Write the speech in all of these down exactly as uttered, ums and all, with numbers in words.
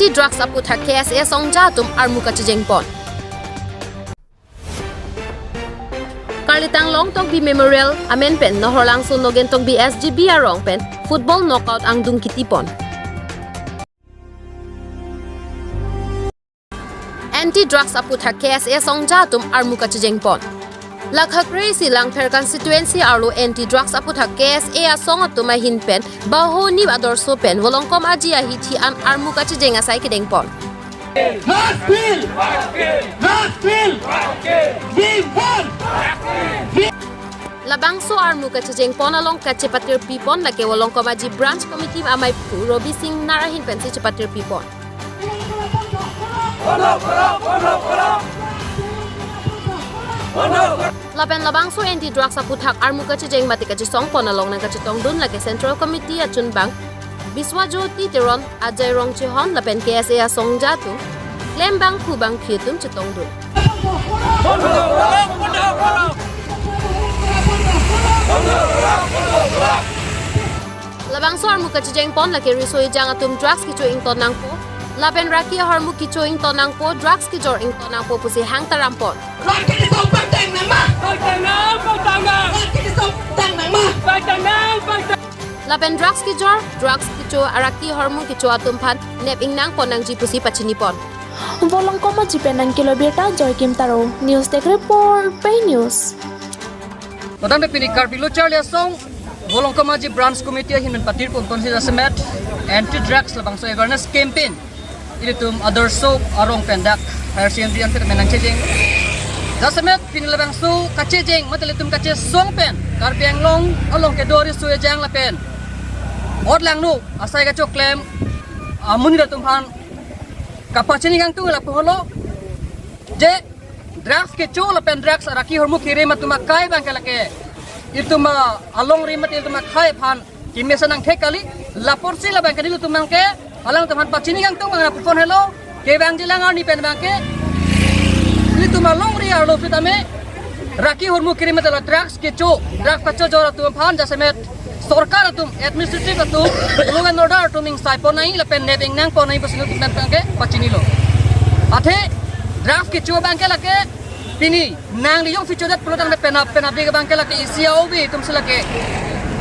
Drugs aputhak K S A asongja atum armu kachejeng pon. Karlitang Long Tokbi Memorial amen pen Nohorlangso Nogen Tokbi S G B arong pen football knockout angdung kiti pon. Anti drugs aputhak K S A asongja atum armu kachejeng pon. Lakha kre-isi Langpher constituency arlo anti drugs aputhak K S A asong atum ahin pen Bahoni Adorsho pen Volongkom Aji ahithi an armu kachejeng asai kedeng pon. Last bill! Last bill! We want! Labangso armu kachejeng pon along kachepatirpi pon lake Volongkom Aji Branch Committee amei pu Robi Singnar ahin pensi chepatirpi pon. Lapen labangso anti drugs aputhak armu kachejeng mate kachesong pon along nangkachetongdun lake Central Committee achunbang Biswajyoti Teron, Ajay Rongchehon lapen K S A asongja atum klembangphu bangphi atum chetongdun. Labangso armu kachejeng pon lake riso ejang atum drugs kecho ington nangpo lapen raki ahormu kecho ington nangpo, drugs kejor ington nangpo pusi hang taram pon. Raki kesong pangtang nangma. Pangtang nang, pangtang nang. Raki kesong pangtang nangma. Pangtang nang, pangtang. Lapen drugs kejor, drugs kecho, araki ahormu kecho atum aphan nep ingnang pon nangji pusi pachini pon. Volongkom Aji pen nangkelo birta Joykim Taro, News Desk Report, Pei News. Matang pini Karbi Lo Charli Asong Volongkom Aji Branch Committee ahin pen patir pon tonsi jasemet anti drugs labangso awareness campaign ilitum Adorsho arong pen dak higher secondary anpet pen nangchejeng. Jasemet pini labangso kachejeng mate ilitum kachesong pen Karbi Anglong along kedo riso ejang lapen ot langno asai kachoklem amonit atum aphan kapachini kangtung lapu holo je drugs kecho lapen drugs araki ahormu kerim atum akai abangke lake itum alongri mate itum akai aphan kemesen nangthek kali, laporsi labangke nelitum abangke alangtum aphan pachini kangtung abang pupon helo, kevangjilang arni pen abangke nelitum alongri arlo aphi tame raki ahormu kerim mate la drugs kecho, drugs kachojor atum aphan jasemet sorkar atum, administrative atum, law and order atum ingsai pon nangji lapen nep ingnang pon nangji pusi nelitum abangke pachinilo. Athe drugs kecho abangke lake pini nangli jongsi chodet pulo tangte penap penap abangke lake isi aove atumsi lake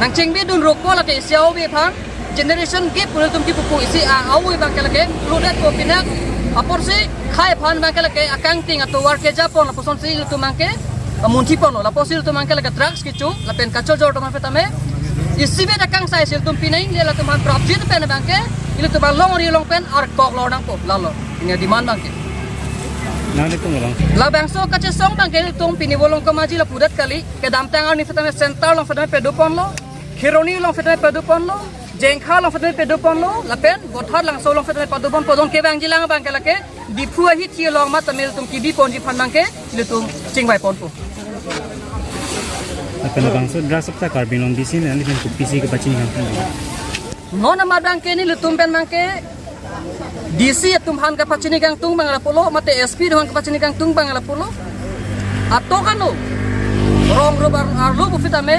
nangchingbidun rokpo lake isi aove aphan generation gap pu nelitum kipupu isi a aove abangke lake pulodet ko pinak aporsi khei aphan abangke lake akangting atovar keja pon lapusonsi ilitum abangke amunthi ponlo, lapusi ilitum abangke lake drugs kecho lapen kachojor atum aphi tame isivet akangsai si ilitum pinai le latum aphan prapjin pen abangke ilitum alongri along pen arkok lor nangpo, lalo. Ini demand abangke. Nang nelitum orang. Labangso kachesong abangke nelitum pini Volongkom Aji lapu det kali, kedamtang arni aphi tame center along aphi tame pado ponlo, Kheroni along aphi tame pado ponlo, Jengkha along aphi tame pado ponlo, lapen Bothar Langso along aphi tame pado pon, padon kevangjilang abangke lake Diphu ahithi along mat tame nelitum kebi ponji aphan abangke nelitum chingvai ponpo. Lapen labangso drugs aputhak Karbi Anglong D C ne nelitum kopisi kepachini kangtung. Non amat abangke nelitum pen abangke D C atum aphan kapachini kangtung abang lapulo, mate S P atum aphan kapachini kangtung abang lapulo. Atok ano rong rubar arlo pu aphi tame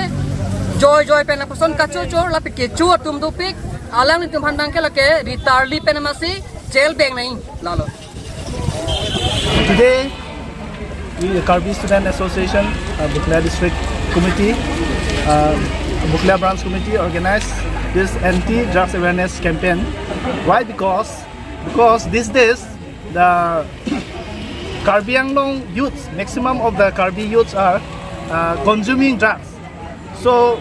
joi joi pen lapuson kachojor lapen kecho atum dopik, alanglitum aphan abangke lake ritarli pen masi jail beng nangji, lalo. Today, we, the Karbi Student Association, uh, Bokolia District Committee, uh, Bokolia Branch Committee organized this anti-drugs awareness campaign. Why? Because, because these days, the Karbi Anglong youths, maximum of the Karbi youths are, uh, consuming drugs. So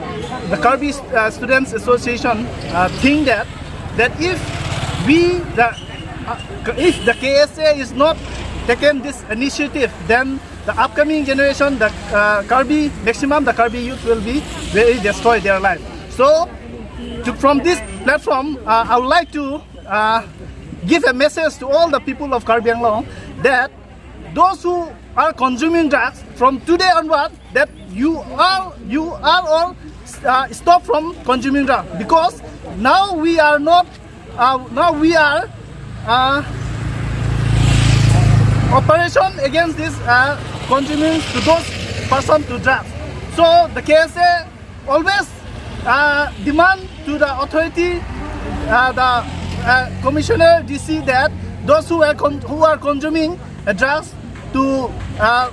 the Karbi, uh, Students Association, uh, think that, that if we, the, uh, if the K S A is not taken this initiative, then the upcoming generation, the, uh, Karbi, maximum the Karbi youth will be very destroyed their life. So to, from this platform, uh, I would like to, uh, give a message to all the people of Karbi Anglong that those who are consuming drugs, from today onward, that you are, you are all, uh, stop from consuming drugs, because now we are not, uh, now we are, uh, operation against this, uh, consuming to those person to drugs. So the K S A always, uh, demand to the authority, uh, the uh, Commissioner D C that those who are con- who are consuming uh, drugs to uh,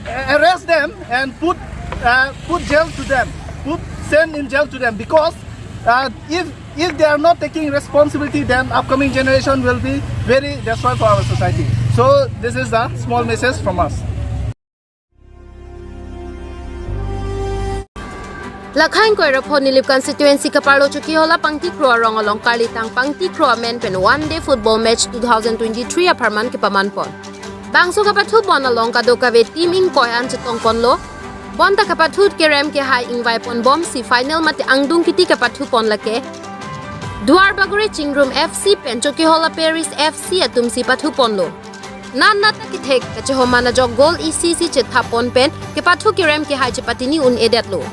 a- arrest them and put uh, put jail to them, put send in jail to them, because uh, if if they are not taking responsibility, then upcoming generation will be very destroyed for our society. So this is a small message from us. Lakhain Koirapho Nilip constituency kaparlo Chokihola Pangtikro arong along Karlitang Pangtikro amen pen one day football match two thousand twenty-three apharman kepaman pon. Bangso kapathu pon along kadokave team ingkoi an chetong ponlo. Bonta kapathu kerem kehai ingvai pon bomsi final mate angdung kiti kapathu pon lake Duarbagori Chingrum F C pen Chokihola Parish F C atumsi pathu ponlo. Nan nata kethek kachehoman ajok goal isi isi chethap pon pen kepathu kerem kehai chepatini un-edetlo.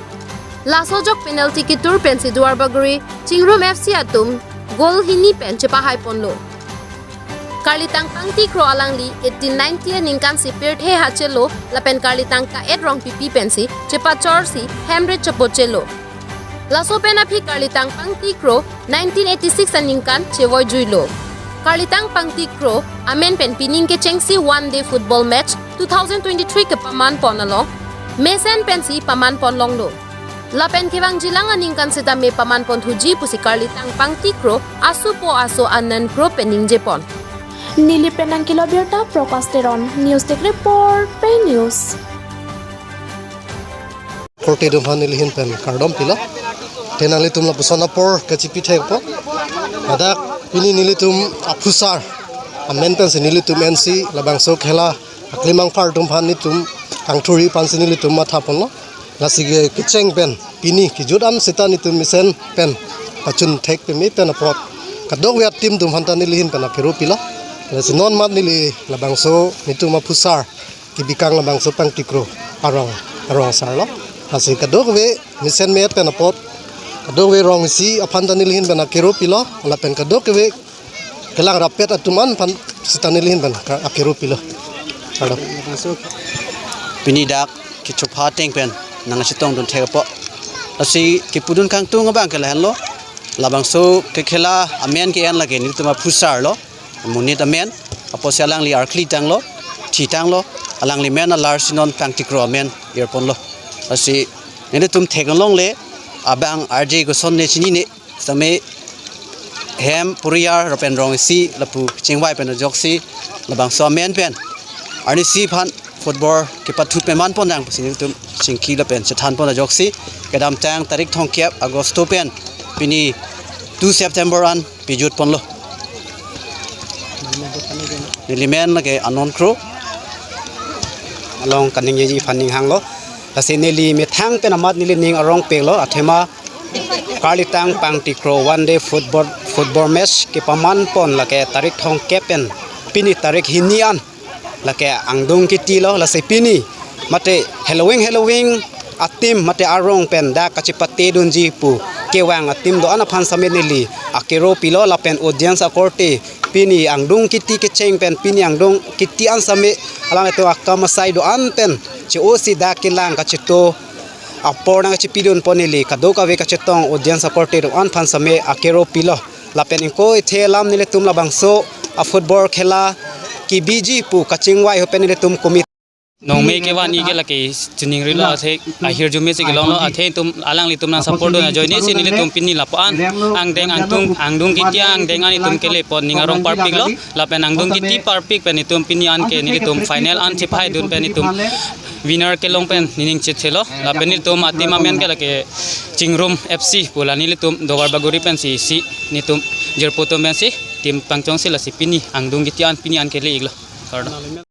Laso ajok penalty ketur pensi Duarbagori Chingrum F C atum goal hini pen chepahai ponlo. Karlitang Pangtikro alangli eighteen ninety aningkan si pirthe hachelo lapen Karlitang Ka-et Rongpipi pensi chepachorsi hemret chepochelo. Laso pen aphi Karlitang Pangtikro nineteen eighty-six aningkan chevoijuilo. Karlitang Pangtikro amen pen pining kechengsi one day football match two thousand twenty-three kepaman pon along mesen pensi paman pon longlo. Lapen kevangjilang aningkan sitame paman pon thuji pusi Karlitang Pangtikro asopo aso anan kro pen ningje pon. Nilip pen nangkelo birta Prakash Teron, News Desk Report, Pei News. Korte atum aphan neli ahin pen kardom pilo. Te nanglitum lapuson apor kachipi thekpo. Ladak pini nelitum aphusar amen pensi nelitum ensi labangso khela aklimang par atum aphan nelitum kangthuri aphansi nelitum matha ponlo. Lasi ke kecheng pen pini kejut an seta nelitum mesen pen pachun thek peme pen apot kadokave a-team atum aphanta neli ahin pen akero pilo. Lasi non mat neli labangso nelitum aphusar kebikang labangso Pangtikro arong, arong asarlo. Lasi kadokave mesen me-et pen apot kadokave rong isi aphanta neli ahin pen akero pilo, lapen kadokave kelang rapet atum an aphan seta neli ahin pen ka- akero pilo. Kardom. Pini dak kechopha ateng pen nangchetongdun thekpo. Lasi kepudun kangtung abang ke lahenlo. Labangso kekhela amen ke-en lake nelitum aphusarlo. Monit amen, apotsi alangli arkli tanglo, thi tanglo, alangli amen alarsi non Pangtikro amen irponlo. Lasi nelitum theklongle abang arje kosonne chinine, sitame hem puriyar lapen rong isi lapu chingvai pen ajoksi labangso amen pen arnisi aphan football kepathu peman pon nang pusi nelitum chingki lapen chethan pon ajoksi kedamtang tarik thomkep August pen pini two September an pejut ponlo. Neli amen lake Anon Kro. Along kaningjeji aphan ning hanglo. Lasi neli methang pen amat neli ning arong peklo, athema Karlitang Pangtikro one day football, football match kepaman pon lake tarik thomkep pen pini tarik hini an lake angdung kitilo. Lasi pini mate heloving heloving a-team mate arong pen dak kachepate dunji pu kevang a-team do-an aphan sitame neli akero pilo lapen audience akorte pini angdung kiti kecheng pen pini angdung kiti an sitame alanglitum akam asai do-an pen che-osi dak kelang kacheto apor nangchepidun pon neli kadokave kachetong audience akorte do-an aphan sitame akero pilo. Lapen ingkoi the alam nelitum labangso a-football khela kebiji pu kachingvai ho pen nelitum committee. Nongme kevan-i ke lake chiningrilo, athe ahirjume si kelonglo, athe itum alanglitum nang support dun ajoine si nelitum pini lapu-an angdeng angdung angdung kiti angdeng an itum kele pon ning arong parpiklo. Lapen angdung kiti parpik pen itum pini an ke nelitum final an chepahaidun pen itum winner kelong pen nening chethelo. Lapen nelitum a-team amen ke lake Chingrum F C pu la nelitum Duarbagori pensi si nelitum jirpo atum pensi team pangchongsi lasi pini angdung kiti an pini an kele-iklo. Kardom.